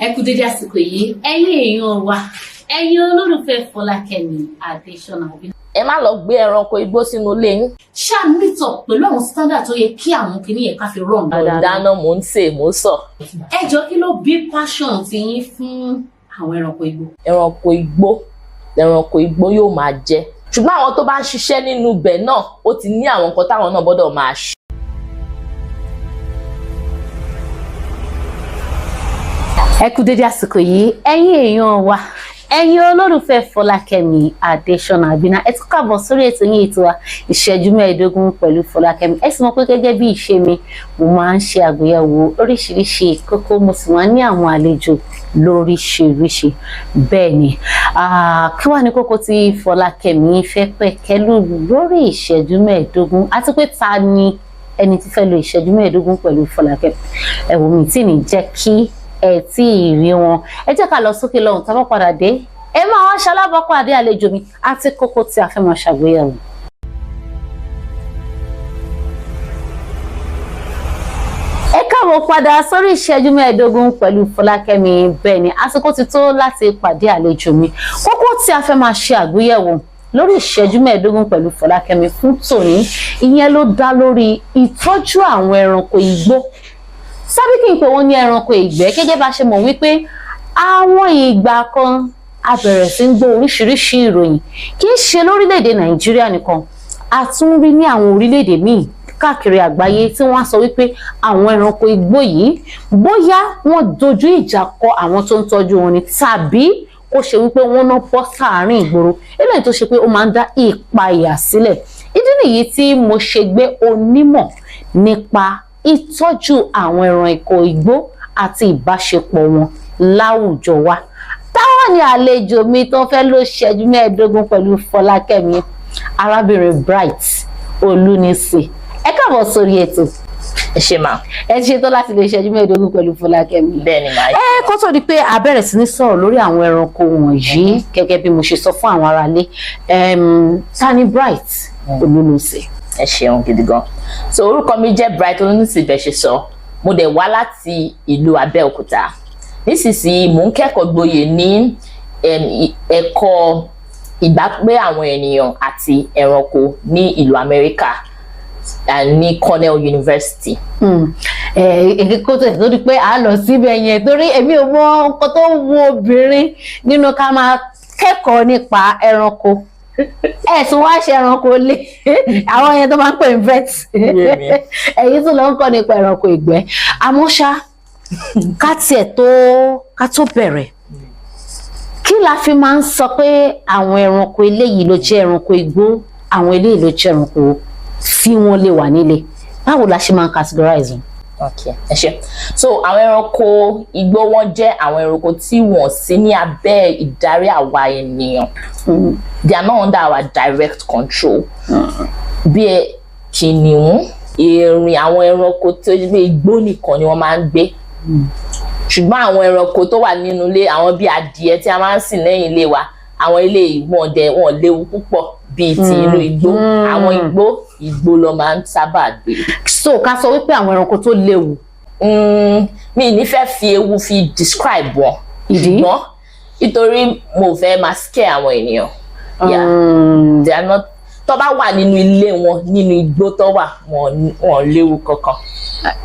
Ẹ kú dédé àsìkò yìí, ẹ̀yin èèyàn wa, ẹ̀yin olólùfẹ́ Fọlákẹ́mi Adéṣọ̀nà. Ẹ má lọ gbé ẹranko igbó sínú ilé yín. Ṣáà meet up pẹ̀lú àwọn standard tó yẹ kí àwọn kìíní yẹn ká fi run. Mo ń dáná, mò ń sè, mò ń sọ. Ẹ jọ, kí ló bí passion ti yín fún àwọn ẹranko igbó? Ẹranko igbó, ẹranko igbó yóò máa jẹ, ṣùgbọ́n àwọn tó bá ń ṣiṣẹ́ nínú ibẹ̀ náà, ó ti ní àwọn nǹkan táwọn náà gbọ́dọ̀ máa ṣe. Ẹ kú dédé àsìkò yìí, ẹ̀yin èèyàn wa, ẹ̀yin olólùfẹ́ Fọlákẹ́mi Adéṣọ̀nà Àbínà. Ẹ tún káàbọ̀ sórí ètò yín, ètò wa, Ìṣẹ́jú 15 pẹ̀lú Fọlákẹ́mi. Ẹ sì mọ̀ pé gẹ́gẹ́ bí ìṣe mi, mo máa ń ṣe àgbéyẹ̀wò oríṣiríṣi kókó, mo sì máa ń ní àwọn àlejò lóríṣiríṣi. Bẹ́ẹ̀ ni, kí wàá ní kókó tí Fọlákẹ́mi fẹ́ pẹ̀kẹ́lù lórí ìṣẹ́jú 15, àti pé ta ni ẹni tí fẹ́ lo ìṣẹ́jú 15 pẹ̀lú Fọlákẹ́mi? Ẹ̀wọ̀n mi tí ní jẹ́ kí ẹ tí ì rí wọn. Ẹ jẹ́ ká lọ sókè lọ́hùn. Tá a bá padà dé, ẹ máa wá ṣalábàápàdé àlejò mi àti kókó tí a fẹ́ máa ṣàgbéyẹ̀wò. Ẹ káàbọ̀ padà sórí Ìṣẹ́jú 15 pẹ̀lú Fọlákẹ́mi. Bẹ́ẹ̀ ni, àsìkò ti tó láti pàdé àlejò mi. Kókó tí a fẹ́ máa ṣe àgbéyẹ̀wò lórí Ìṣẹ́jú 15 pẹ̀lú Fọlákẹ́mi fún tòní, ìyẹn ló dá lórí ìtọ́jú àwọn ẹranko igbó, sábì kí n pè wọ́n ní ẹranko ìgbẹ́. Gẹ́gẹ́ bá ṣe mọ̀ wípé àwọn ìgbà kan, a bẹ̀rẹ̀ sí ń gbọ́ oríṣiríṣi ìròyìn, kì í ṣe lórílẹ̀‐èdè Nàìjíríà nìkan, a tún rí ní àwọn orílẹ̀‐èdè míì káàkiri àgbáyé, tí wọ́n á sọ wípé àwọn ẹranko igbó yìí, bóyá wọ́n dojú ìjà kọ àwọn tó ń tọ́jú wọn ni, tàbí kó ṣe wípé wọ́n ná bọ́ sáàárín ìgboro, eléyìí tó ṣe pé ó máa ń dá ìpayà sílẹ̀. Ìdí nìyí tí mo ṣe gbé onímọ̀ nípa ìtọ́jú àwọn ẹranko igbó àti ìbáṣepọ̀ wọn láwùjọ wa. Táwọn ni àlejò mi tó fẹ́ ló ṣẹ́jú 15 pẹ̀lú Fọlákẹ́mi, arábìnrin Bright Olúnísì. Ẹ káàbọ̀ sórí ètò. Ẹ ṣe máa. Ẹ ṣe tó láti lè ṣẹ́jú 15 pẹ̀lú Fọlákẹ́mi. Bẹ́ẹ̀ ni màá. Ẹ kó tó di pé a bẹ̀rẹ̀ sí ní sọ̀rọ̀ lórí àwọn ẹranko wọ̀nyí, gẹ́gẹ́ bí mo ṣe sọ fún àwọn aráalé, ta ni Bright Olúnísì? Ẹ ṣeun gidi gan. So orúkọ mi jẹ́ Bright Olúnísì, bẹ́ẹ̀ ṣe sọ. Mo dẹ̀ wá láti ìlú Abẹ́òkúta. Nísinsìnyí, mò ń kẹ́kọ̀ọ́ gboyè ní ẹ̀kọ́ ìgbàgbé àwọn ènìyàn àti ẹranko ní ìlú Amẹ́ríkà, ní Cornell University. Ẹ kó tó di pé a lọ síbẹ̀ yẹn, torí èmi ò mọ nǹkan tó wù obìnrin nínú ká máa kẹ́kọ̀ọ́ nípa ẹranko, ẹ̀sùn wá ṣe ẹranko lé àwọn yẹn tó máa ń pè ní vet, ẹ̀yin tó lọ ń kọ́ nípa ẹranko ìgbẹ́. Àmọ́ ṣá, ká tiẹ̀ tó ká tó bẹ̀rẹ̀, kí la fi máa ń sọ pé àwọn ẹranko eléyìí ló jẹ́ ẹranko igbó, àwọn eléyìí ló jẹ́ ẹranko tí wọ́n lè wà nílé? Báwo la ṣe máa ń categorize wọn? Ok, ẹ ṣe. So àwọn ẹranko igbó, wọ́n jẹ́ àwọn ẹranko tí wọ́n sí ní abẹ́ ìdarí àwa ènìyàn. They are not under our direct control. Bí kìnìún, erin, àwọn ẹranko tó jẹ́ pé igbó nìkan ni wọ́n máa ń gbé. Ṣùgbọ́n àwọn ẹranko tó wà nínú ilé, àwọn bíi adìẹ tí a máa ń sìn lẹ́yìn ilé wa, àwọn ilé ìwọ̀n dẹ̀ wọ́n léwu púpọ̀ bíi ti inú igbó. Àwọn igbó, igbó ló máa ń sábà gbé. So ká sọ wípé àwọn ẹranko tó léwu? Mi ní fẹ́ fi ewu fi describe wọn. Ìdí? Ṣùgbọ́n nítorí mo fẹ́ máa scare àwọn ènìyàn. Yeah. They are not, tó bá wà nínú ilé wọn, nínú igbó tó wà, wọn léwu kankan.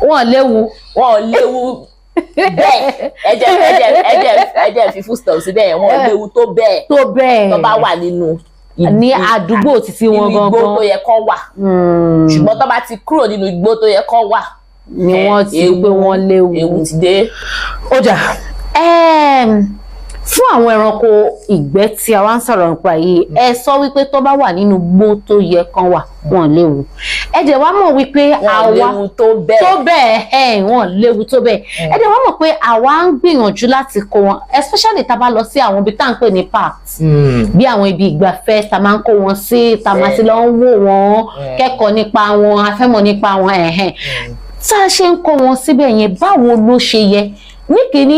Wọn léwu? Wọn léwu bẹ́ẹ̀. Ẹ jẹ́ fi full stop síbẹ̀ yẹn. Wọn léwu tó bẹ́ẹ̀. Tó bẹ́ẹ̀. Tó bá wà nínú ní àdúgbò títí wọn nínú igbó gangan tó yẹ kó wà. Ṣùgbọ́n tó bá ti kúrò nínú igbó tó yẹ kó wà, ni wọ́n ti pé wọ́n léwu. Ewu ti dé. Ó dà, fún àwọn ẹranko ìgbẹ́ tí a wá ń sọ̀rọ̀ nípa yìí, ẹ sọ wípé tó bá wà nínú igbó tó yẹ kán wà, wọ́n léwu. Ẹ dẹ̀ wá mọ̀ wípé Wọn àwa léwu tó bẹ́ẹ̀. Tó bẹ́ẹ̀ ẹ̀, wọ́n léwu tó bẹ́ẹ̀. Ẹ dẹ̀ wá mọ̀ pé àwa ń gbìyànjú láti kó wọn, especially tá a bá lọ sí àwọn ibi tá à ń pè ní parks, bí àwọn ibi ìgbafẹ́ tá a máa ń kó wọn sí, tá a máa ti lọ ń wò wọ́n, kẹ́kọ̀ọ́ nípa wọn, afẹ́mọ̀ nípa wọn ẹ̀hẹ́n. Tá a ṣe ń kó wọn síbẹ̀ yẹn, báwo ló ṣe yẹ? Ní kìíní,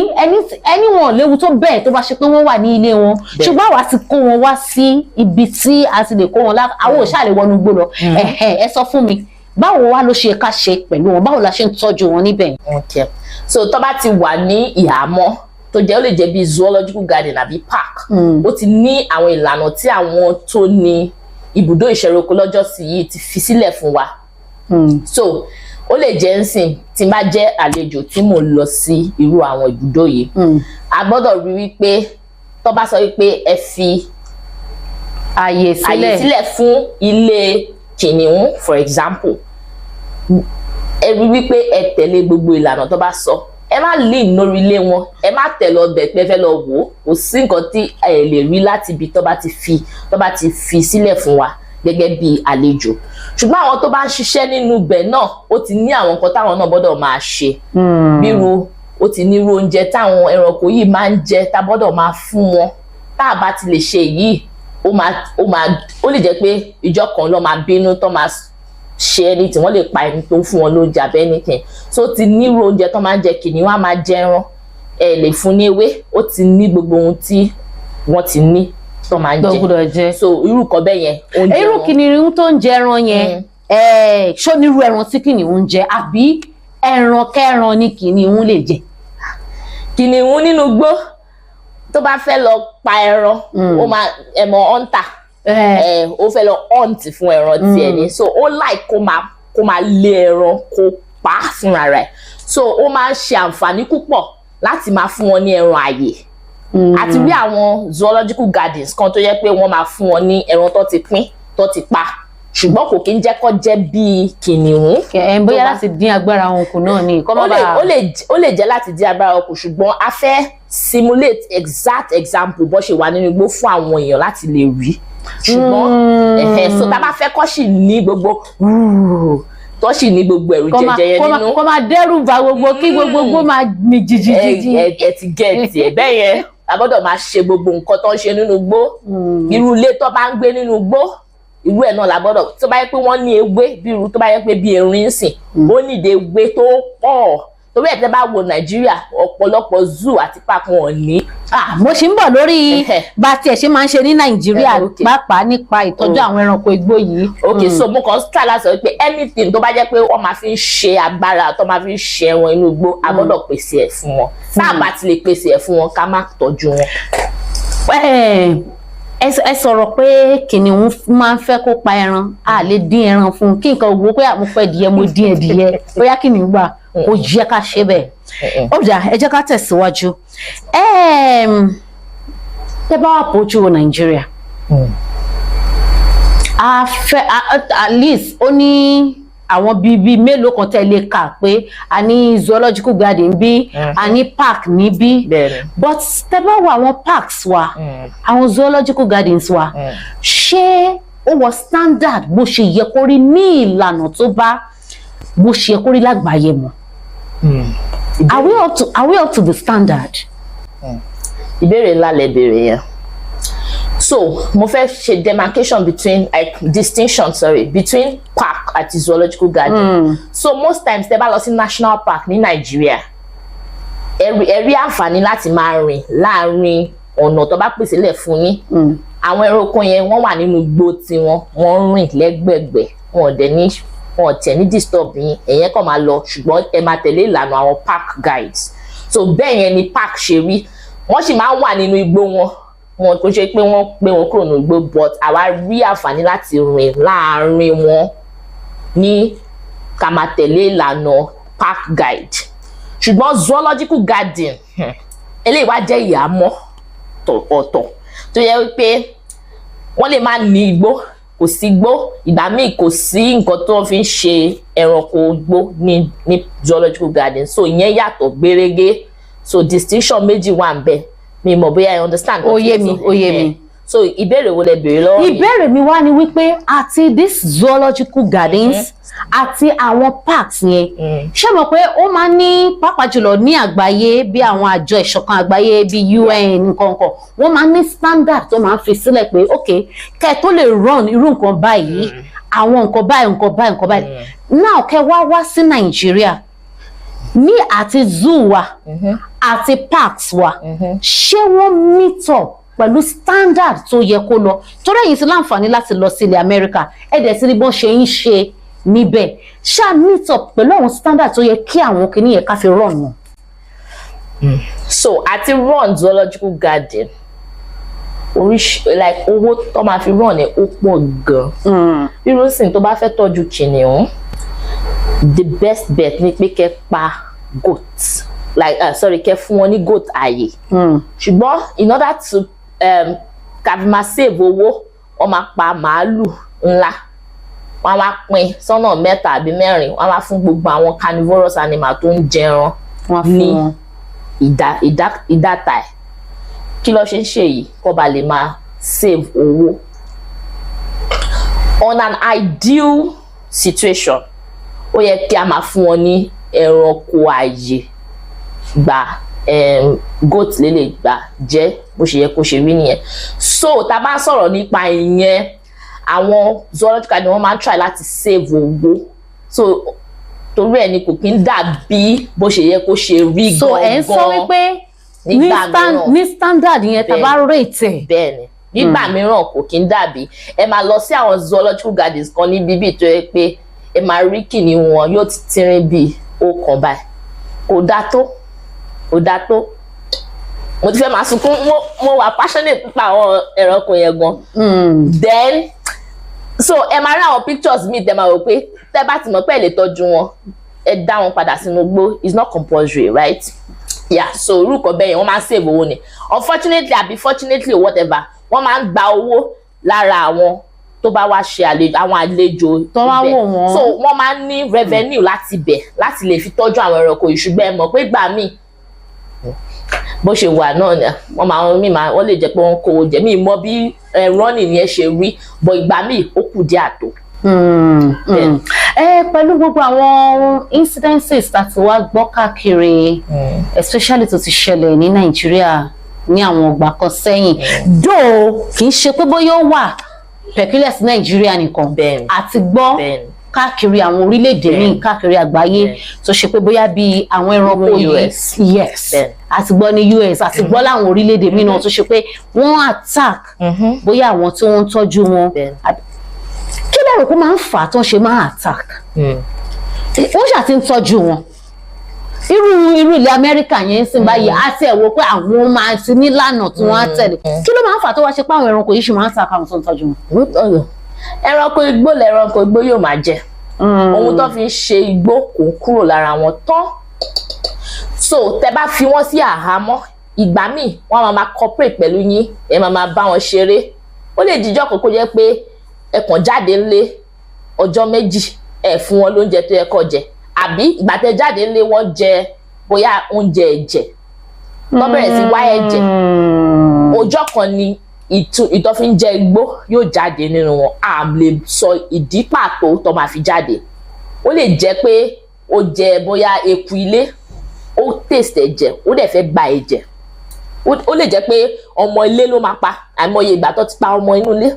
ẹni wọn ò léwu tó bẹ́ẹ̀ tó bá ṣe pé wọ́n wà ní ilé wọn, ṣùgbọ́n àwa ti kó wọn wá sí ibi tí a ti lè kó wọn, àwọn ò ṣáà lè wọnú igbó lọ ẹ̀hẹ́n. Ẹ sọ fún mi, báwo wá ló ṣe ká ṣe pẹ̀lú wọn? Báwo la ṣe ń tọ́jú wọn níbẹ̀? Okay, so tó bá ti wà ní ìhámọ́ tó jẹ́, ó lè jẹ́ bí zoological garden àbí park, ó ti ní àwọn ìlànà tí àwọn tó ní ibùdó ìṣẹranko lọ́jọ́sí yìí ti fi sílẹ̀ fún wa. So ó lè jẹ́ nsìn tí n bá jẹ́ àlejò tí mò ń lọ sí irú àwọn ibùdó yìí, a gbọ́dọ̀ rí wípé tó bá sọ wípé ẹ fi àyè àyè sílẹ̀ sílẹ̀ fún ilé kìnìún, for example, ẹ rí wípé ẹ tẹ̀lé gbogbo ìlànà tó bá sọ. Ẹ má lean lórí ilé wọn, ẹ má tẹ̀ lọ bẹ̀ pé ẹ fẹ́ lọ wò ó. Kò sí nǹkan tí ẹ lè rí láti ibi tó bá ti fi sílẹ̀ fún wa gẹ́gẹ́ bí àlejò. Ṣùgbọ́n àwọn tó bá ń ṣiṣẹ́ nínú ibẹ̀ náà, ó ti ní àwọn nǹkan táwọn náà gbọ́dọ̀ máa ṣe, bírú ó ti ní irú oúnjẹ táwọn ẹranko yìí máa ń jẹ tá a gbọ́dọ̀ máa fún wọn. Tá a bá ti lè ṣe yìí, ó máa ó lè jẹ́ pé ìjọ kan ló máa bínú tó máa ṣe anything, wọ́n lè pa ẹni tó ń fún wọn lóúnjẹ àbẹ́ anything. So ó ti ní irú oúnjẹ tó máa ń jẹ. Kìnìún á máa jẹ ẹran, ẹ lè fún ní ewé. Ó ti ní gbogbo ohun tí wọ́n ti ní tó máa ń tó jẹ. gbọ́dọ̀ jẹ. So irú kan bẹ́ẹ̀ yẹn, oúnjẹ Irú wọn. kìnìún tó ń jẹ ẹran yẹn, ṣó nírú ẹran tí kìnìún ń jẹ, àbí ẹran kẹran ni kìnìún lè jẹ? Kìnìún nínú igbó, tó bá fẹ́ lọ pa ẹran, ó máa ẹmọ hunter, ó fẹ́ lọ hunt fún ẹran tiẹ̀ ni. So ó like kó máa lé ẹran, kó pa á fúnra rẹ̀. So ó máa ń ṣe àǹfààní púpọ̀ láti máa fún wọn ní ẹran àyè. Àti rí àwọn zoological gardens kan tó yẹ pé wọ́n máa fún wọn ní ẹran tó ti pín, tó ti pa, ṣùgbọ́n kò kí ń jẹ́ kó jẹ́ bíi kìnìún. Ẹ bóyá tó bá- láti dín agbára wọn kù náà ni kọ́ má ó lè bàa. Ó lè jẹ́ láti dín agbára wọn kù, ṣùgbọ́n a fẹ́ simulate exact example bó ṣe wà nínú igbó fún àwọn èèyàn láti lè rí. Ṣùgbọ́n ẹ̀hẹ̀, so tá a bá fẹ́ kọ́ sì ní gbogbo tó sì ní gbogbo ẹ̀rù kọ́ máa jẹjẹrẹ kọ́ máa nínú. Kọ́ máa dẹ́rù bà gbogbo, kí gbogbo máa mi jìjìjìjì. Ẹ ti get ẹ bẹ́ẹ̀ yẹn. A gbọ́dọ̀ máa ṣe gbogbo nǹkan tó ń ṣe nínú igbó. Irú ilé tó bá ń gbé nínú igbó, irú ẹ̀ náà la gbọ́dọ̀. Tó bá yẹ pé wọ́n ní ewé, bí irú tó bá yẹ pé bí erin ń sìn, ó nídìí ewé tó pọ̀. Torí ẹ̀, tẹ́ bá wo Nàìjíríà, ọ̀pọ̀lọpọ̀ zoo àti park wọn ò ní. Ah, mo ṣì ń bọ̀ lórí bá a tiẹ̀ ṣe máa ń ṣe ní Nàìjíríà, pàápàá nípa ìtọ́jú àwọn ẹranko igbó yìí. Ok, so mo kàn try láti sọ pé anything tó bá jẹ́ pé wọ́n máa fi ń ṣe agbára, tó máa fi ń ṣe ẹran inú igbó, a gbọ́dọ̀ pèsè ẹ̀ fún wọn. Tá a bá ti lè pèsè ẹ̀ fún wọn, ká má tọ́jú wọn. Ẹ sọ̀rọ̀ pé kìnìún máa ń fẹ́ kó pa ẹran, a lè dín ẹran fún un kí nǹkan wo pé mo fẹ́ díẹ̀, mo dín ẹdìyẹ, bóyá kìnìún gbà kó jẹ́ ká ṣe bẹ́ẹ̀. Ó dà, ẹ jẹ́ ká tẹ̀síwájú. Tẹ́ bá wà bójú wo Nàìjíríà, a fẹ́ at least ó ní àwọn bíi mélòó kan tẹ́ lè kà pé a ní zoological garden bí, a ní park níbí, but tẹ́ bá wo àwọn parks wa, àwọn zoological gardens wa, ṣé ó wọ standard bó ṣe yẹ kó rí ní ìlànà tó bá bó ṣe yẹ kó rí lágbàáyé mu? Are we up to the standard? Ìbéèrè ńlá lẹ béèrè yẹn. So mo fẹ́ ṣe demarcation between, like, distinction, sorry, between park àti zoological garden. So most times, tẹ́ bá lọ sí national park ní Nàìjíríà, ẹ rí àǹfààní láti máa rìn láàárín ọ̀nà tó bá pèsè lẹ̀ fún yín. Àwọn ẹranko yẹn, wọ́n wà nínú igbó tiwọn, wọ́n ń rìn lẹ́gbẹ̀gbẹ̀, wọn ò dẹ̀ ní, wọn ò tẹ̀ ní disturb yín. Ẹ̀yẹn kàn máa lọ, ṣùgbọ́n ẹ máa tẹ̀lé ìlànà àwọn park guides. So bẹ́ẹ̀ yẹn ni park ṣe rí. Wọ́n sì máa ń wà nínú igbó wọn. Wọn kò ṣe pé wọ́n gbé wọn kúrò nínú igbó, but àwa rí àǹfààní láti rìn láàárín wọn ní ká máa tẹ̀lé ìlànà park guide. Ṣùgbọ́n zoological garden, eléyìí wá jẹ́ ìyàmọ́ ọ̀tọ̀ tó yẹ wípé wọ́n lè má ní igbó, kò sí igbó. Ìgbà míì, kò sí nǹkan tó fi ń ṣe ẹranko igbó ní zoological garden. So ìyẹn yàtọ̀ gbérégé. So distinction méjì wà ń bẹ. Mi mọ̀ bóyá I understand. Ó yé mi, ó yé mi. So ìbéèrè wo lẹ béèrè lọ́wọ́ mi? Ìbéèrè mi wá ni wípé àti this zoological gardens àti àwọn parks yẹn, ṣé mọ̀ pé ó máa ń ní, pàápàá jùlọ ní àgbáyé, bí àwọn àjọ ìṣọ̀kan àgbáyé bí UN nǹkan kan, wọ́n máa ń ní standard tó máa ń fi sílẹ̀ pé ok, kẹ́ ẹ tó lè run irú nǹkan báyìí, àwọn nǹkan báyìí, nǹkan báyìí, nǹkan báyìí. Now, kẹ́ wá wá sí Nàìjíríà ní àti zoo wa àti parks wa, ṣé wọ́n meet up pẹ̀lú standard tó yẹ kó lọ? Torí ẹ̀yin ti láǹfààní láti lọ sí ilẹ̀ Amẹ́ríkà, ẹ dẹ̀ ti rí bọ́n ṣe ń ṣe níbẹ̀. Ṣá meet up pẹ̀lú àwọn standard tó yẹ kí àwọn kìíní yẹn ká fi run wọn? So àti run zoological garden, oríṣi, like, owó tó máa fi run ẹ̀, ó pọ̀ gan. Irú sìn tó bá fẹ́ tọ́jú kìnìún, the best bet ni pé kẹ́ pa goat, like, sorry, kẹ́ fún wọn ní goat àyè. Ṣùgbọ́n in order to ká fi máa save owó, wọ́n máa pa màálù ńlá, wọ́n á wá pín sọ́nà mẹ́ta àbí mẹ́rin, wọ́n á wá fún gbogbo àwọn carnivorous animal tó ń jẹran Wọ́n á fún ní wọn. ìdáta ẹ̀. Kí ló ṣe ń ṣe yìí? Kó ba lè máa save owó. On an ideal situation, ó yẹ kí a máa fún wọn ní ẹranko ààyè gbà, goat lélẹ̀ gbà jẹ́, bó ṣe yẹ kó ṣe rí nìyẹn. So tá a bá ń sọ̀rọ̀ nípa ìyẹn, àwọn zoological ni wọ́n máa ń try láti save owó, so torí ẹ̀ ni kò kí ń dàbí bó ṣe yẹ kó ṣe rí. So ẹ̀ ń sọ gangan wípé ní nígbà mìíràn. Ní standard yẹn, tá a bá rate ẹ̀. Bẹ́ẹ̀ni, nígbà mìíràn kò kí ń dàbí. Ẹ máa lọ sí àwọn zoological gardens kan ní bíbí tó yẹ pé ẹ máa rí kìnìún wọn, yóò ti tínrín bíi ọ̀kan báyìí. Kò dáa tó, kò dáa tó. Mo ti fẹ́ máa sunkún. Mo wà passionate nípa àwọn ẹranko yẹn gan. Then so ẹ máa rí àwọn pictures míì tẹ máa rò pé tẹ bá ti mọ̀ pé ẹ lè tọ́jú wọn, ẹ dá wọn padà sínú igbó. It's not compulsory, right? Yeah. So orúkọ bẹ́ẹ̀ yẹn, wọ́n máa ń save owó ni. Unfortunately àbí fortunately or whatever, wọ́n máa ń gba owó lára àwọn tó bá wá ṣe àlejò, àwọn àlejò Tó wá ibẹ̀. wò wọ́n. So wọ́n máa ń ní revenue láti bẹ̀ láti lè fi tọ́jú àwọn ẹranko yìí. Ṣùgbọ́n ẹ mọ̀ pé gbà míì, bó ṣe wà náà ni wọ́n máa ń mí máa, wọ́n lè jẹ́ pé wọ́n kówó jẹ mí mọ̀ bí running yẹn ṣe rí, but ìgbà míì ó kù díẹ̀ àtò. Ẹ pẹ̀lú gbogbo àwọn incidences tá a ti wá gbọ́ káàkiri, especially tó ti ṣẹlẹ̀ ní Nàìjíríà ní àwọn ọgbà kan sẹ́yìn, though kì í ṣe pé bóyá ó wà peculiar sí Nàìjíríà nìkan, àti gbọ́ káàkiri àwọn orílẹ̀-èdè míì káàkiri àgbáyé tó ṣe pé bóyá bí àwọn ẹranko Even yìí US. Yes, àti gbọ́ ní US, àti gbọ́ láwọn orílẹ̀-èdè míì náà tó ṣe pé wọ́n attack bóyá àwọn tí wọ́n ń tọ́jú wọn. Kí lẹ rò pé máa ń fà á tó ń ṣe máa attack? Wọ́n ṣáà ti ń tọ́jú wọn. Irú ilẹ̀ Amẹ́ríkà yẹn ń sìn báyìí, á ti ẹ̀ wò pé àwọn máa ti nílànà tí wọ́n á tẹ̀lé. Kí ló máa ń fà á tó wá ṣe pé àwọn ẹranko yìí ṣì máa ń attack àwọn tó ń tọ́jú wọn? Ẹranko igbó lẹranko igbó yóò máa jẹ. Ohun tó fi ń ṣe igbó kò ń kúrò lára wọn tán. So tẹ bá fi wọn sí àhámọ́, ìgbà míì wọ́n máa máa cooperate pẹ̀lú yín, ẹ máa máa bá wọn ṣeré. Ó lè jíjọ́ kan kó jẹ́ pé ẹ kàn jáde ńlé ọjọ́ 2, ẹ fún wọn lóúnjẹ tó yẹ kó jẹ, àbí ìgbà tẹ jáde ńlé, wọ́n jẹ bóyá oúnjẹ ẹ̀jẹ̀, tó bẹ̀rẹ̀ sí wá ẹ̀jẹ̀. Ọjọ́ kan ni ìtọ́ fi ń jẹ igbó yóò jáde nínú wọn. A lè sọ ìdí pàtó tó máa fi jáde. Ó lè jẹ́ pé ó jẹ bóyá eku ilé, ó taste ẹ̀jẹ̀, ó dẹ̀ fẹ́ gba ẹ̀jẹ̀. Ó lè jẹ́ pé ọmọ ilé ló máa pa. Àìmọye ìgbà tó ti pa ọmọ inú ilé.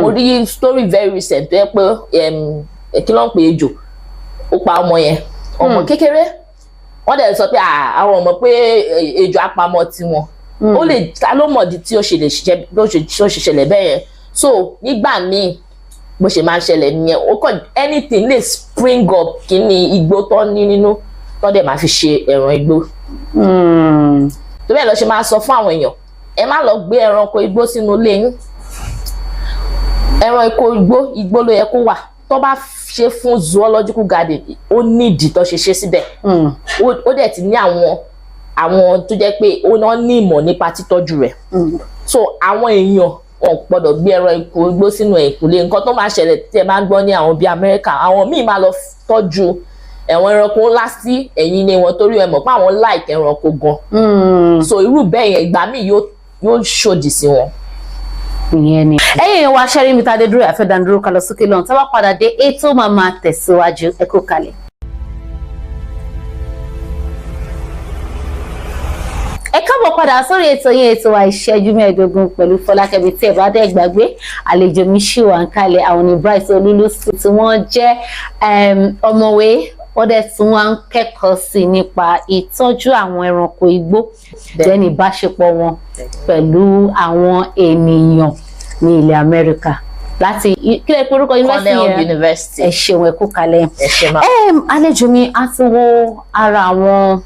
Mo rí story very recent tó yẹ pé kí ló ń pè, ejò ó pa ọmọ yẹn, ọmọ kékeré. Wọ́n dẹ̀ sọ pé àwọn ọmọ pé ejò apamọ́ tiwọn. Ó lè ta ló mọ̀dí tí ó ṣe lè ṣiṣẹ́ ló ṣe tó ṣe ṣẹlẹ̀ bẹ́ẹ̀ yẹn. So nígbà míì, bó ṣe máa ń ṣẹlẹ̀ nìyẹn. Ó kàn, anything lè spring up. Kí ni igbó tó ní nínú tó dẹ̀ máa fi ṣe ẹran igbó? Tó bẹ́ẹ̀ lọ ṣe máa sọ fún àwọn èèyàn, ẹ má lọ gbé ẹranko igbó sínú ilé yín. Ẹranko igbó, igbó ló yẹ kó wà. Tó bá ṣe fún zoological garden, ó nídìí tó ṣe ṣe síbẹ̀. Ó dẹ̀ ti ní àwọn tó jẹ́ pé ó náà ní ìmọ̀ nípa títọ́jú rẹ̀. So àwọn èèyàn wọn ò gbọ́dọ̀ gbé ẹranko igbó sínú ẹ̀yìnkùlé. Nǹkan tó máa ṣẹlẹ̀ tí ẹ máa ń gbọ́ ní àwọn bíi Amẹ́ríkà, àwọn míì máa lọ tọ́jú ẹ̀wọ̀n ẹranko ńlá sí ẹ̀yìn ilé wọn, torí ẹ mọ̀ pé àwọn like ẹranko gan. So irú bẹ́ẹ̀ yẹn, ìgbà míì yóò ṣòdì sí wọn. Ìyẹn ni. Ẹ̀yin èèyàn wa, ṣẹ́rí mi tá a dé dúró, àfẹ́ dánidúró, ká lọ sókè lọ́hùn. Tá a bá padà dé, ètò máa máa tẹ̀síwájú. Ẹ kú kalẹ̀. Ẹ káàbọ̀ padà sórí ètò yẹn, ètò wa, Ìṣẹ́jú Mẹ́ẹ̀ẹ́dógún pẹ̀lú Fọlákẹ́mi. Tí ẹ bá dẹ́ gbàgbé, àlejò mi ṣì wà ń kalẹ̀. Àwọn ní Bright Olúlúsì tí wọ́n jẹ́ ọ̀mọ̀wé, wọ́n dẹ̀ tún wá ń kẹ́kọ̀ọ́ sí nípa ìtọ́jú àwọn ẹranko igbó, then ìbáṣepọ̀ wọn pẹ̀lú àwọn ènìyàn ní ilẹ̀ Amẹ́ríkà láti kí lè pe orúkọ yunifásitì Cornell yẹn? University. Ẹ ṣeun, ẹ kú kalẹ̀. Ẹ ṣe máa. Àlejò mi, a ti wo ara àwọn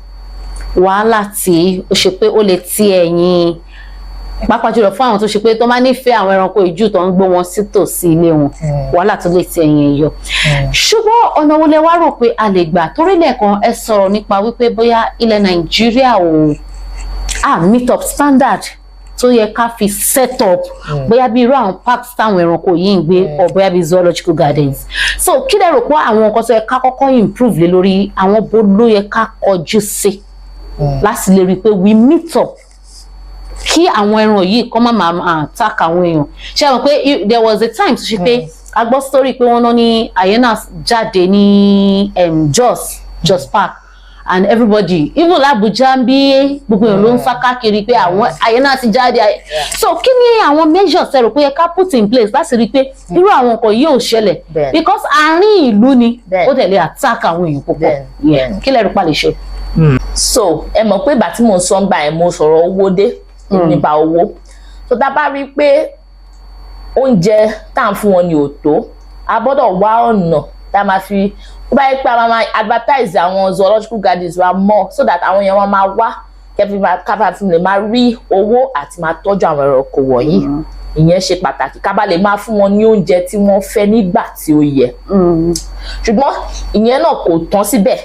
Wàhálà tí ó ṣe pé ó lè ti ẹ̀yìn, pàápàá jùlọ fún àwọn tó ṣe pé tó máa nífẹ̀ẹ́ àwọn ẹranko ìjù tó ń gbé wọn sítòsí ilé wọn, wàhálà tó lè ti ẹ̀yìn ẹ̀ yọ. Ṣùgbọ́n ọ̀nà wo lẹ wá rò pé a lè gbà? Torí lẹ́ẹ̀kan ẹ sọ̀rọ̀ nípa wípé bóyá ilẹ̀ Nàìjíríà ò a meet up standard tó yẹ ká fi set up bóyá bí irú àwọn parks táwọn ẹranko yìí ń gbé or bóyá bí zoological gardens. So kí lẹ rò pé àwọn nǹkan tó yẹ ká kọ́kọ́ improve lé lórí, àwọn bó ló yẹ ká kọjú sí láti lè rí i pé we meet up kí àwọn ẹran yìí kọ́ má máa attack àwọn èèyàn? Ṣé àwọn pé there was a time tó ṣe pé a gbọ́ story pé wọ́n ná ní hyenas jáde ní Jos Park, and everybody, even l'Abuja ń bí, gbogbo èèyàn ló ń sá káàkiri pé àwọn hyenas ti jáde. So kí ni àwọn measures ẹ rò pé yẹ ká put in place láti rí i pé irú àwọn nǹkan yìí ò ṣẹlẹ̀? Because àárín ìlú ni, ó dẹ̀ lè attack àwọn èèyàn púpọ̀. Yeah. Kí lẹ rò pa lè ṣe? So ẹ mọ̀ pé ìgbà tí mò ń sọ ń gbà ẹ̀, mo sọ̀rọ̀ owó dé nípa owó. So tá a bá rí i pé oúnjẹ tá à ń fún wọn ní ò tó, a gbọ́dọ̀ wá ọ̀nà tá a máa fi, ó bá yẹ pé a máa máa advertise àwọn zoological gardens wa more so that àwọn èèyàn wọn máa wá kẹfì máa káfà fi lè máa rí owó àti máa tọ́jú àwọn ẹranko wọ̀nyí. Ìyẹn ṣe pàtàkì ká bá lè máa fún wọn ní oúnjẹ tí wọ́n fẹ́ nígbà tí ó yẹ. Ṣùgbọ́n ìyẹn náà kò tán síbẹ̀.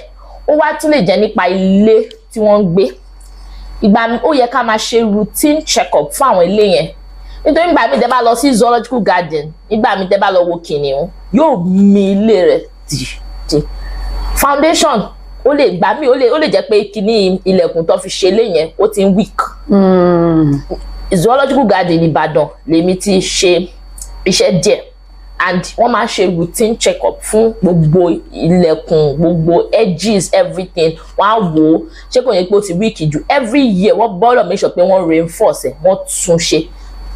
Ó wá tún lè jẹ́ nípa ilé tí wọ́n ń gbé. Ìgbà mi, ó yẹ ká máa ṣe routine check up fún àwọn ilé yẹn, nítorí ìgbà mi, tẹ́ bá lọ sí zoological garden, nígbà mi, tẹ́ bá lọ wo kìnìún, yóò mi ilé rẹ̀ dì dì foundation. Ó lè gbà mí, ó lè jẹ́ pé kíní ilẹ̀kùn tó fi ṣe ilé yẹn, ó ti ń weak. Zoological garden Ìbàdàn lèmi ti ṣe iṣẹ́ díẹ̀, and wọ́n máa ń ṣe routine check up fún gbogbo ilẹ̀kùn, gbogbo edges, everything. Wọ́n á wò ó ṣé kò yẹ pé ó ti weak jù. Every year, wọ́n gbọ́dọ̀ make sure pé wọ́n reinforce ẹ̀, wọ́n tún ṣe,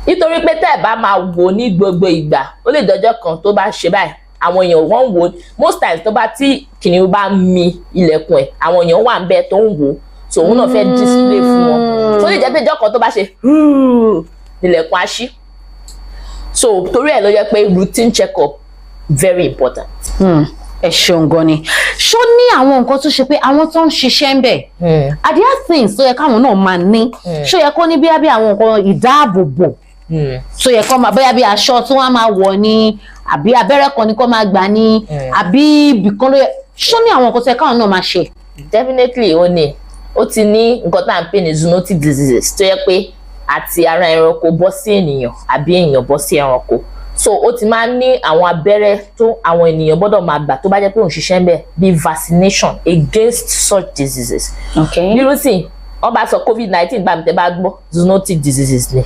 nítorí pé tẹ́ ẹ̀ bá máa wò ní gbogbo ìgbà, ó lè dọjọ́ kan tó bá ṣe báyìí, àwọn èèyàn wọ́n ń wò. Most times, tó bá tí kìnìún bá mi ilẹ̀kùn ẹ̀, àwọn èèyàn wà ń bẹ̀ tó ń wò ó, so òun náà fẹ́ display fún wọn. Tó lè jẹ́ pé ìjọ́ kan tó bá ṣe, ilẹ̀kùn á ṣí. So torí ẹ̀ ló yẹ pé routine check up very important. Ẹ ṣeun gan ni. Ṣó ní àwọn nǹkan tó ṣe pé àwọn tó ń ṣiṣẹ́ ń bẹ̀, are there things tó yẹ káwọn náà máa ní? Ṣó yẹ kó ní bí àwọn nǹkan ìdáàbòbò tó yẹ kó máa, bóyá bí aṣọ tí wọ́n á máa wọ̀ ní, àbí abẹ́rẹ́ kan ni kó máa gbà ní, àbí ibìkan ló yẹ? Ṣó ní àwọn nǹkan tó yẹ káwọn náà máa ṣe? Definitely, ó ní. Ó ti ní nǹkan tá à ń pè ní zoonotic diseases, tó yẹ pé àti ara ẹranko bọ́ sí ènìyàn àbí èèyàn bọ́ sí ẹranko. So ó ti máa ń ní àwọn abẹ́rẹ́ tó àwọn ènìyàn gbọ́dọ̀ máa gbà tó bá jẹ́ pé òun ṣiṣẹ́ ń bẹ̀, bí vaccination against such diseases. Nírú sí wọ́n bá sọ COVID-19 bá mi, tẹ́ bá gbọ́, zoonotic diseases ni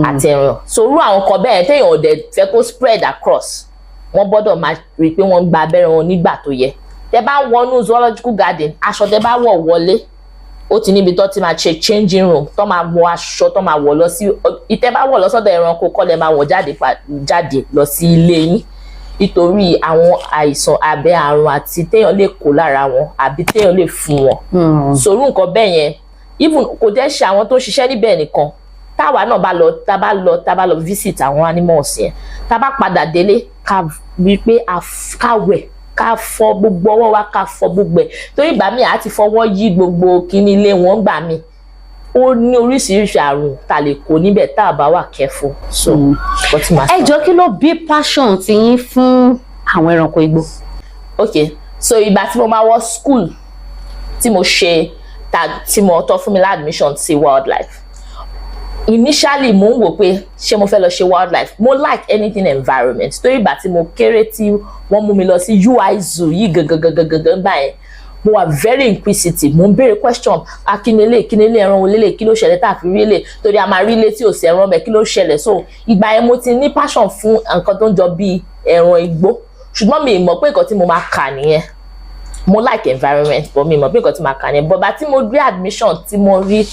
àti ẹran. So irú àwọn kan bẹ́ẹ̀ téèyàn ò dẹ̀ fẹ́ kó spread across, wọ́n gbọ́dọ̀ máa rí i pé wọ́n gba abẹ́rẹ́ wọn nígbà tó yẹ. Tẹ́ bá wọnú zoological garden, aṣọ tẹ́ bá wọ̀ wọlé, ó ti níbi tó ti máa ṣe changing room, tó máa wọ aṣọ tó máa wọ̀ lọ sí. Ìtẹ́ bá wọ̀ lọ sọ́dọ̀ ẹranko kọ́ lẹ máa wọ̀ jáde, jáde lọ sí ilé yín, nítorí àwọn àìsàn abẹ́ àrùn àti téèyàn lè kó lára wọn àbí téèyàn lè fún wọn. Sòrú nǹkan bẹ́ẹ̀ yẹn, even kò jẹ́ ṣe àwọn tó ń ṣiṣẹ́ níbẹ̀ nìkan, táwa náà bá lọ, tá bá lọ visit àwọn animals yẹn, tá bá padà délé, ká rí i pé ká wẹ̀, ká fọ gbogbo ọwọ́ wa, ká fọ gbogbo ẹ̀, torí ìgbà míì á ti fọwọ́ yí gbogbo kíní ilé wọn. Gbà míì, ó ní oríṣiríṣi àrùn tá a lè kó níbẹ̀ tá a bá wà careful. So nǹkan tí màá Ẹ sọ. jọ, kí ló bí passion ti yín fún àwọn ẹranko igbó? Ok, so ìgbà tí mo máa wọ school, tí mo ṣe ta, tí mo tọ́ fún mi lá admission sí wildlife, initially mo ń wò pé ṣé mo fẹ́ lọ ṣe wildlife. Mo like anything environment, torí ìgbà tí mo kéré tí wọ́n mú mi lọ sí UI Zoo yìí gangan gangan gangan gbà yẹn, mo wà very inquisitive. Mo ń béèrè question: akínilé kínilé, ẹran wo lélẹ̀? Kí ló ṣẹlẹ̀ tá a fi rí lè? Torí a máa rí ilé tí ò sí ẹran bẹ́ẹ̀, kí ló ṣẹlẹ̀? So ìgbà yẹn, mo ti ní passion fún nǹkan tó ń jọ bíi ẹran igbó, ṣùgbọ́n mi ì mọ̀ pé nǹkan tí mo máa kà nìyẹn. Mo like environment, but mi mọ̀ pé nǹkan tí màá kà nìyẹn. But bá tí mo rí admission, tí mo rí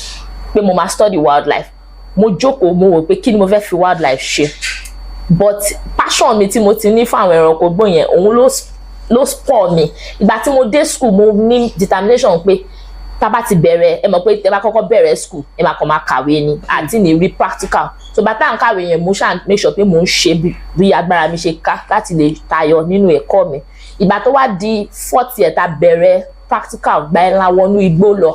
pé mo máa study wildlife, mo jókòó, mo wò pé kí ni mo fẹ́ fi wildlife ṣe. But passion mi tí mo ti ní fún àwọn ẹranko igbó yẹn, òun ló spur mi. Ìgbà tí mo dé school, mo ní determination pé tá bá ti bẹ̀rẹ̀, ẹ mọ̀ pé tẹ́ bá kọ́kọ́ bẹ̀rẹ̀ school, ẹ máa kàn máa kàwé ni àti ní rí practical. So bá tá à ń kàwé yẹn, mo ṣáà make sure pé mo ń ṣe bí agbára mi ṣe ká láti lè tayọ nínú ẹ̀kọ́ mi. Ìgbà tó wá di fourth year, tá bẹ̀rẹ̀ practical, gba ẹ̀ ńlá wọnú igbó lọ.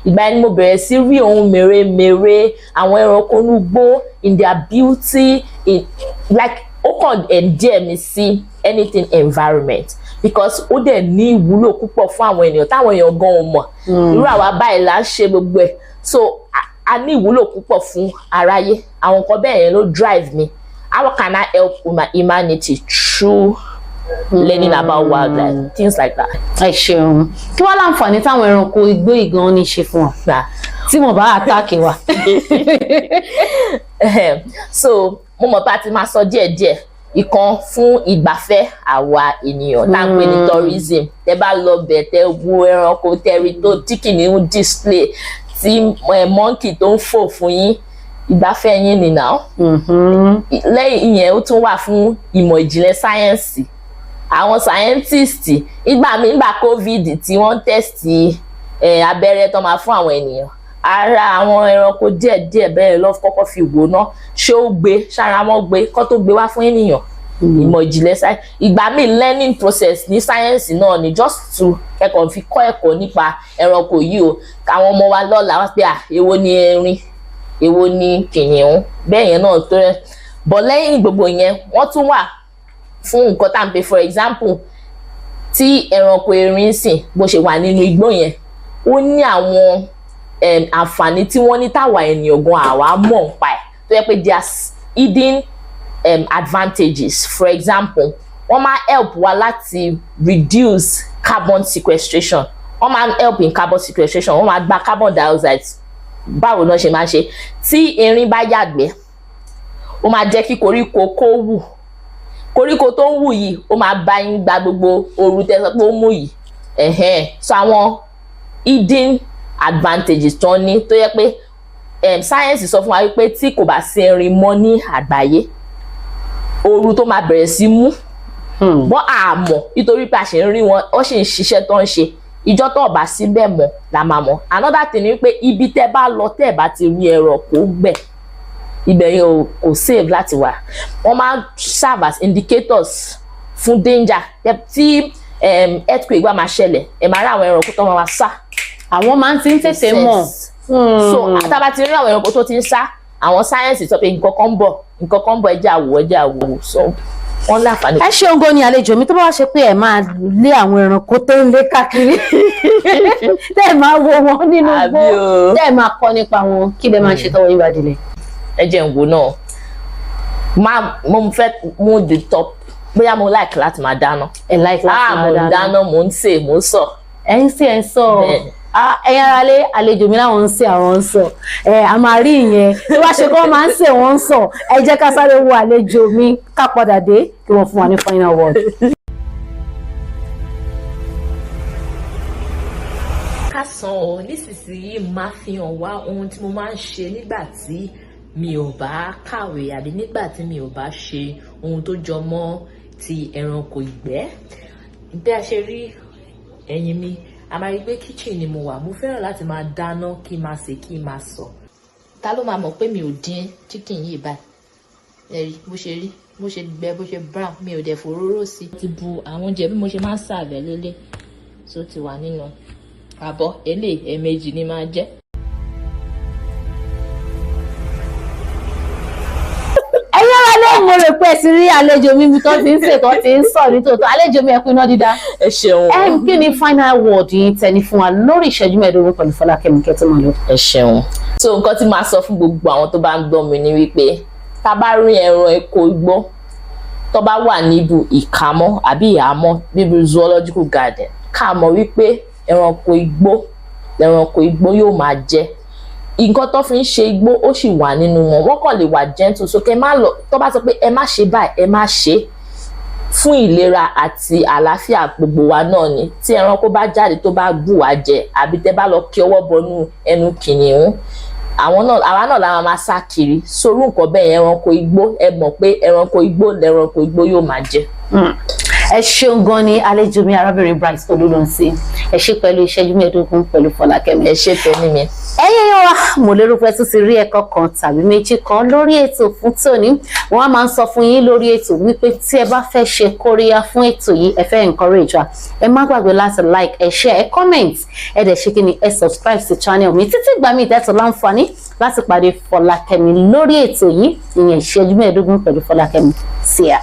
Ìgbà yẹn ni mo bẹ̀rẹ̀ sí rí ohun mèremère, àwọn ẹranko inú igbó in their beauty, in like, ó kàn endear mi sí anything environment, because ó dẹ̀ ní ìwúlò púpọ̀ fún àwọn ènìyàn táwọn èèyàn gan ò mọ̀. Irú àwa báyìí là ń ṣe gbogbo ẹ̀, so a ní ìwúlò púpọ̀ fún aráyé. Àwọn nǹkan bẹ́ẹ̀ yẹn ló drive me. How can I help humanity through learning about wildlife, things like that. Ẹ ṣeun. Kí wàá láǹfààní táwọn ẹranko igbó ìgan ní ṣe fún wa tí wọn bá attack wa? So mo mọ̀ pé a ti máa sọ díẹ̀díẹ̀. Ìkan, fún ìgbafẹ́ àwa ènìyàn tá à ń pè ní tourism. Tẹ bá lọ bẹ̀, tẹ wo ẹranko, tẹ rí tó tí kìnìún display, tí monkey tó ń fò fún yín, ìgbafẹ́ yín ni now. Lẹ́yìn ìyẹn, ó tún wà fún ìmọ̀ ìjìnlẹ̀ sáyẹ́ǹsì. Àwọn scientist, ìgbà mi, nígbà COVID tí wọ́n ń test abẹ́rẹ́ tó máa fún àwọn ènìyàn, ara àwọn ẹranko díẹ̀díẹ̀ bẹ́ẹ̀ lọ kọ́kọ́ fi wò ná, ṣé ó gbé ṣára wọn gbé kó tó gbé wá fún ènìyàn. Ìmọ̀ ìjìnlẹ̀ sáyẹ́ǹsì. Ìgbà míì, learning process ní sáyẹ́ǹsì náà ni, just to kẹ́kọ̀ọ́ fi kọ́ ẹ̀kọ́ nípa ẹranko yìí o. Àwọn ọmọ wa lọ́la wá pé à, èwo ni erin, èwo ni kìnìún, bẹ́ẹ̀ yẹn náà tó rẹ̀ bọ̀. Lẹ́yìn gbogbo yẹn, wọ́n tún wà fún nǹkan tá à ń pè, for example, tí ẹranko erin sìn bó ṣe wà nínú igbó yẹn, ó ní àwọn àǹfààní tí wọ́n ní táwa ènìyàn gan àwa mọ̀ nípa ẹ̀, tó yẹ pé they are hidden advantages. For example, wọ́n máa help wa láti reduce carbon sequestration. Wọ́n máa help in carbon sequestration. Wọ́n máa gba carbon dioxide. Báwo náà ṣe máa ṣe? Tí erin bá yàgbẹ́, ó máa jẹ́ kí koríko kó wù. Koríko tó ń wù yìí, ó máa bá yín gba gbogbo ooru tẹ́ sọ pé ó mú yìí. Ẹ̀hẹ́n. So àwọn hidden advantages tó ní, tó yẹ pé science sọ fún wa wípé tí kò bá sí erin mọ́ ní àgbáyé, ooru tó máa bẹ̀rẹ̀ sí mú wọ́n, àmọ́ nítorí pé a ṣe ń rí wọn, wọ́n sì ń ṣiṣẹ́ tó ń ṣe. Ìjọ tó bá síbẹ̀ mọ́ la máa mọ̀. Another thing ni wípé ibi tẹ́ bá lọ, tẹ́ bá ti rí ẹranko gbẹ̀, ibẹ̀ yẹn kò safe láti wà. Wọ́n máa ń serve as indicators fún danger. Tí earthquake bá máa ṣẹlẹ̀, ẹ máa rí àwọn ẹranko tó máa sá. Àwọn máa ń ti ń tètè mọ̀. So tá a bá ti rí àwọn ẹranko tó ti ń sá, àwọn sáyẹ́ǹsì sọ pé nǹkan kan ń bọ̀, nǹkan kan ń bọ̀, ẹ jẹ́ àwò, ẹ jẹ́ àwò. So wọ́n láǹfààní. Ẹ ṣeun gan ni, àlejò mi. Tó bá wá ṣe pé ẹ máa lé àwọn ẹranko tó ń lé káàkiri, tẹ́ ẹ máa wo wọn nínú igbó, Àbí o. tẹ́ ẹ máa kọ́ nípa wọn, kí lẹ máa ṣe tọ́wọ́ yín bá dilẹ̀? Ẹ jẹ́ n wò náà. Máa mo fẹ́ mú the top, bóyá mo like láti máa dáná. Ẹ like láti Ah, máa mo ń dáná? dáná, mo ń sè, mo ń sọ. Ẹ ń sè, ẹ ń sọ? Bẹ́ẹ̀ni. Ah, ẹ̀yin aráalé, àlejò mi láwọn ń sè, àwọn ń sọ. Ẹ a máa rí ìyẹn tí wàá ṣe kí wọ́n máa ń sè, wọ́n ń sọ. Ẹ jẹ́ ká sáré wo àlejò mi, ká padà dé kí wọ́n fún wa ní final word. Kásán o. Nísinsìnyí, máa fi hàn wá ohun tí mo máa ń ṣe nígbà tí mi ò bá kàwé àbí nígbà tí mi ò bá ṣe ohun tó jọ mọ́ ti ẹranko ìgbẹ́. Bí a ṣe rí ẹ̀yìn mi, a máa rí pé kitchen ni mo wà. Mo fẹ́ràn láti máa dáná, kí n máa sè, kí n máa sọ. Ta ló máa mọ̀ pé mi ò dín chicken yìí báyìí? Ẹ rí bó ṣe rí, bó ṣe gbẹ, bó ṣe brown. Mi ò dẹ̀ fòróró sí i. Ti bu àwọn oúnjẹ bí mo ṣe máa ń serve lélẹ̀ tó ti wà nínú àbọ̀ eléyìí, ẹ̀ẹ̀mejì ni máa jẹ́. Ẹ̀yin aráalé, mo rò pé ẹ ti rí àlejò mi ibi tó ti ń sè, tó ti ń sọ nítòótọ́. Àlejò mi, ẹ kú iná dídá. Ẹ ṣeun. Ẹ kí ni final word yín tẹni fún wa lórí ìṣẹ́jú 15 pẹ̀lú Fọlákẹ́mi kẹ́tọ́ máa lọ? Ẹ ṣeun. So nǹkan tí màá sọ fún gbogbo àwọn tó bá ń gbọ́ mi ni wípé tá a bá rí ẹranko igbó tó bá wà níbu ìkámọ́ àbí ìhámọ́ níbi zoological garden, ká mọ̀ wípé ẹranko igbó ẹranko igbó yóò máa jẹ́. Nǹkan tó fi ń ṣe igbó, ó sì wà nínú wọn. Wọ́n kàn lè wà gentle, so kẹ́ má lọ tó bá sọ pé ẹ má ṣe báyìí, ẹ má ṣe é, fún ìlera àti àlàáfíà gbogbo wa náà ni. Tí ẹranko bá jáde, tó bá bù wá jẹ, àbí tẹ́ bá lọ kí ọwọ́ bọnú ẹnu kìnìún, àwọn náà, àwa náà la máa sá kiri sorú nǹkan bẹ́ẹ̀ yẹn. Ẹranko igbó, ẹ mọ̀ pé ẹranko igbó lẹranko igbó yóò máa jẹ. Ẹ ṣeun gan ni, àlejò mi, arábìnrin Bright Olúrónsí. Ẹ ṣe pẹ̀lú ìṣẹ́jú 15 pẹ̀lú Fọlákẹ́mi. Ẹ ṣe tẹ́ni mi. Ẹ̀yin èèyàn wa, mo lérò pé tún ti rí ẹ̀kọ́ kan tàbí méjì kan lórí ètò fún tòní. Wọ́n á máa ń sọ fún yín lórí ètò wípé tí ẹ bá fẹ́ ṣe kóríyá fún ètò yìí, ẹ fẹ́ encourage wa, ẹ má gbàgbé láti like, ẹ share, ẹ comment, ẹ dẹ̀ ṣe kí ni, ẹ subscribe sí channel mi. Títí ìgbà míì tẹ́tọ̀ láǹfààní láti pàdé Fọlákẹ́mi lórí ètò yìí, ìyẹn ìṣẹ́jú 15 pẹ̀lú Fọlákẹ́mi. See ya.